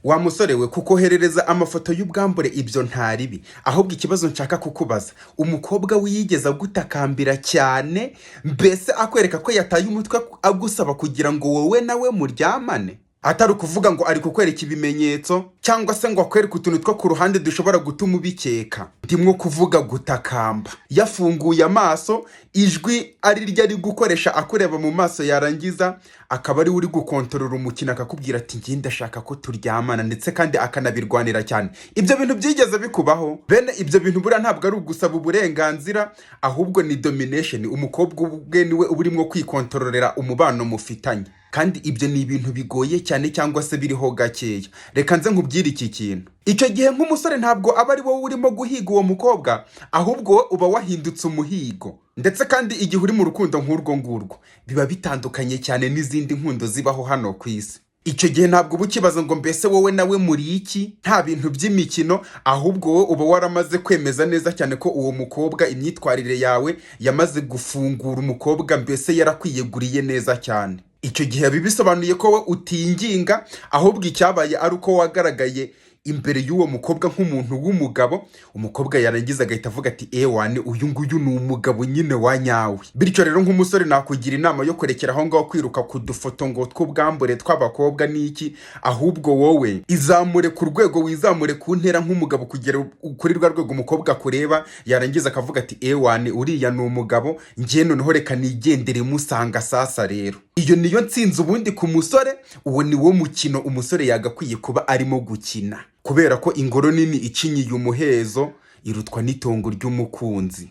Wa musore we, kukoherereza amafoto y'ubwambure ibyo ntaribi. Ahubwo ikibazo nshaka kukubaza, umukobwa wiyigeza gutakambira cyane, mbese akwereka ko yataye umutwe, agusaba kugira ngo wowe nawe muryamane, atari ukuvuga ngo ari kukwereka ibimenyetso cyangwa se ngo akwereke utuntu two ku ruhande dushobora gutuma ubikeka? Ndimwo kuvuga gutakamba yafunguye amaso, ijwi ari ryo ari gukoresha akureba mu maso, yarangiza akaba ari we uri gukontorora umukino, akakubwira ati: "Njye ndashaka ko turyamana", ndetse kandi akanabirwanira cyane. Ibyo bintu byigeze bikubaho? Bene ibyo bintu buriya ntabwo ari ugusaba uburenganzira, ahubwo ni domination. Umukobwa ubwe niwe uba urimo kwikontororera umubano mufitanye, kandi ibyo ni ibintu bigoye cyane cyangwa se biriho gakeya. Reka nze nkubwire iki kintu: icyo gihe nk'umusore ntabwo aba ari wowe urimo guhiga uwo mukobwa, ahubwo wowe uba wahindutse umuhigo. Ndetse kandi igihe uri mu rukundo nk'urwo ngurwo biba bitandukanye cyane n'izindi nkundo zibaho hano ku isi. Icyo gihe ntabwo uba ukibaza ngo mbese wowe nawe muri iki, nta bintu by'imikino, ahubwo wowe uba waramaze kwemeza neza cyane ko uwo mukobwa, imyitwarire yawe yamaze gufungura umukobwa, mbese yarakwiyeguriye neza cyane. Icyo gihe biba bisobanuye ko wowe utinginga, ahubwo icyabaye ari uko wagaragaye imbere y'uwo mukobwa nk'umuntu w'umugabo. Umukobwa yarangiza agahita avuga ati: "Ewane, uyu nguyu ni umugabo nyine wa nyawe." Bityo rero nk'umusore nakugira inama yo kurekera aho ngaho kwiruka ku dufoto ngo tw'ubwambure tw'abakobwa n'iki, ahubwo wowe izamure ku rwego, wizamure ku ntera nk'umugabo, kugera kuri rwa rwego umukobwa akureba yarangiza akavuga ati: "Ewane, uriya ni umugabo, njye noneho reka nigendere musanga." Sasa rero iyo niyo nsinzi ubundi ku musore. Uwo ni wo mukino umusore yagakwiye kuba arimo gukina, kubera ko ingoro nini icinyiye umuhezo irutwa n'itongo ry'umukunzi.